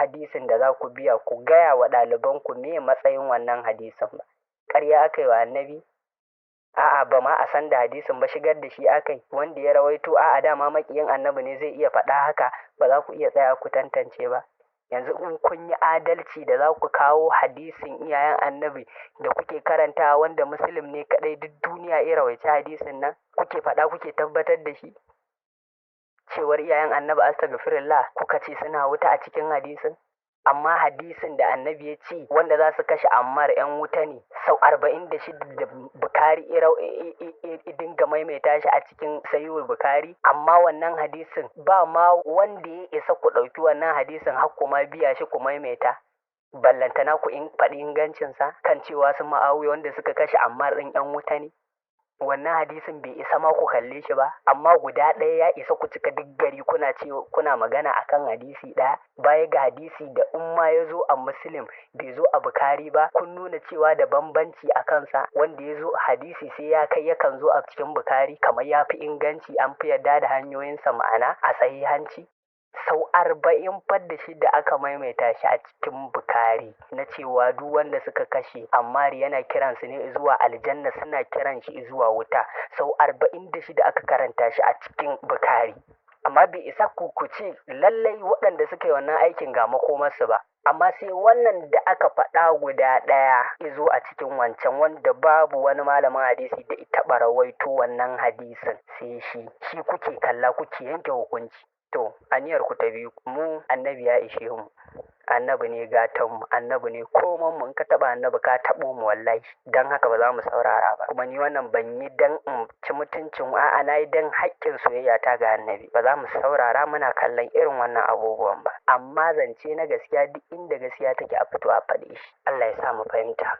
hadisin da za ku biya ku gaya wa ɗalibanku me matsayin wannan hadisin ba. Ƙarya aka yi wa Annabi? A'a, ba ma a san da hadisin ba, shigar da shi aka yi. Wanda ya rawaito, a'a, dama maƙiyin Annabi ne, zai iya faɗa haka. Ba za ku iya tsaya ku tantance ba. Yanzu in kun yi adalci da za ku kawo hadisin iyayen Annabi da kuke karantawa, wanda Muslim ne kaɗai duk duniya ya rawaici hadisin nan, kuke faɗa kuke tabbatar da shi cewar iyayen Annabi, astagfirullah, kuka ce suna wuta a cikin hadisin. Amma hadisin da Annabi ya ce wanda za su kashe Ammar 'yan wuta ne, sau 46 da Bukari dinga maimaita shi a cikin Sahihul Bukari, amma wannan hadisin ba ma wanda ya isa ku ɗauki wannan hadisin har kuma biya shi ku maimaita, ballantana ku in faɗi ingancinsa kan cewa su Ma'awiya wanda suka kashe Ammar ɗin 'yan wuta ne. Wannan hadisin bai isa ma ku kalle shi ba, amma guda ɗaya ya isa ku cika duk gari kuna ce kuna magana akan hadisi ɗaya. Baya ga hadisi da in ma ya zo a Muslim bai zo a Bukari ba, kun nuna cewa da bambanci a kansa. Wanda ya zo hadisi sai ya kai yakan zo a cikin Bukari kamar ya fi inganci, an fi yarda da hanyoyinsa, ma'ana a sahihanci. Sau 46 aka maimaita shi a cikin Bukari na cewa duk wanda suka kashe Ammar yana kiransu ne zuwa aljanna, suna kiran shi zuwa wuta. Sau 46 aka karanta shi a cikin Bukari, amma bai isa ku ce lallai waɗanda suka yi wannan aikin ga makomarsu ba. Amma sai wannan da aka faɗa guda ɗaya izo a cikin wancan, wanda babu wani malamin hadisi da ita rawaito wannan hadisin sai shi, shi kuke kalla kuke yanke hukunci. To, aniyar ku ta biyu, mu Annabi ya ishe mu. Annabi ne gatan mu, Annabi ne koman mu. In ka taba Annabi, ka tabo mu wallahi. Dan haka ba za mu saurara ba. Kuma ni wannan ban yi dan in ci mutuncin, a'a, na yi dan haƙƙin soyayya ta ga Annabi. Ba za mu saurara muna kallon irin wannan abubuwan ba. Amma zance na gaskiya, duk inda gaskiya take a fito a faɗe shi. Allah ya sa mu fahimta.